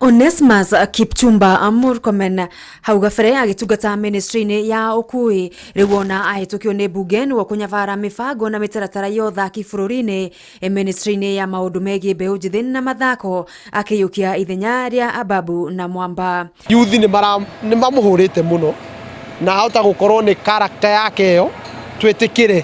Onesmus Kipchumba Murkomen hau gabere agĩtungata ministry-inĩ ya ũkui, rĩu ona ahĩtũkio nĩ mbunge nĩguo kũnyabara mĩbango na mĩtaratara ya ũthaki bũrũri-inĩ ministry-inĩ ya maũndũ megiĩ mbeũ njĩthĩ na mathako, akĩiyũkia ithenya rĩa Ababu na Mwamba. Yuthi nĩ mamũhũrĩte mũno na ahota gũkorwo nĩ character yake ĩyo, twĩtĩkĩre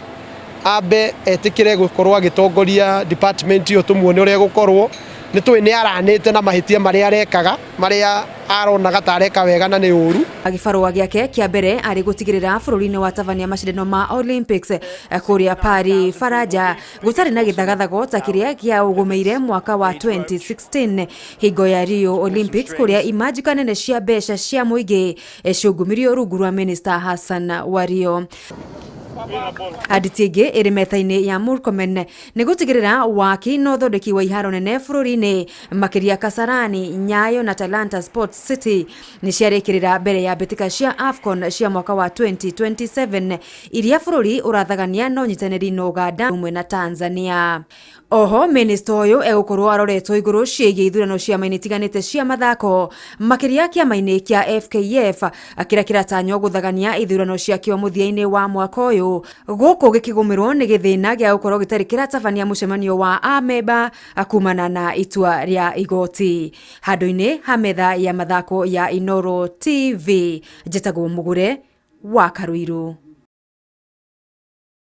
ambe etĩkĩre gũkorwo agĩtongoria department ĩyo, tũmuone ũrĩa egũkorwo. Nĩ tũĩ nĩ aranĩte na mahĩtia marĩa arekaga, marĩa aronaga ta areka wega na nĩ ũru. Gĩbarũa gĩake kĩa mbere arĩ gũtigĩrĩra bũrũri-inĩ wa tabania macindano ma Olympics kũrĩa Paris, Faranja, gũtarĩ na gĩthagathago ta kĩrĩa kĩaũgũmĩire mwaka wa 2016 hingo ya Rio Olympics, kũrĩa imanjika nene cia mbeca cia mũingĩ ciungumirio rungu rwa Minister Hassan Wario. Anditi ĩngĩ ĩrĩ metha-inĩ ya Murkomen nĩ gũtigĩrĩra waki na ũthondeki wa iharo nene bũrũri-inĩ, makĩria Kasarani, Nyayo na Talanta Sports City nĩ ciarĩkĩrĩra mbere ya mbĩtĩka cia AFCON cia mwaka wa 2027 iria bũrũri ũrathagania na ũnyitanĩri na Uganda hamwe na Tanzania. Oho minista ũyũ egũkorwo aroretwo igũrũ ciĩgiĩ ithurano ciama-inĩ itiganĩte cia mathako, makĩria kĩama-inĩ kĩa FKF kĩrĩa kĩratanywo gũthagania ithurano ciakĩo mũthia-inĩ wa mwaka ũyũ, gũkũ gĩkĩgũmĩrwo nĩ gĩthĩna gĩa gũkorwo gĩtarĩ kĩratabania mũcemanio wa amemba kumana na itua rĩa igoti. Handũ-inĩ ha metha ya mathako ya Inooro TV, njĩtagwo Mũgũre wa Karũirũ.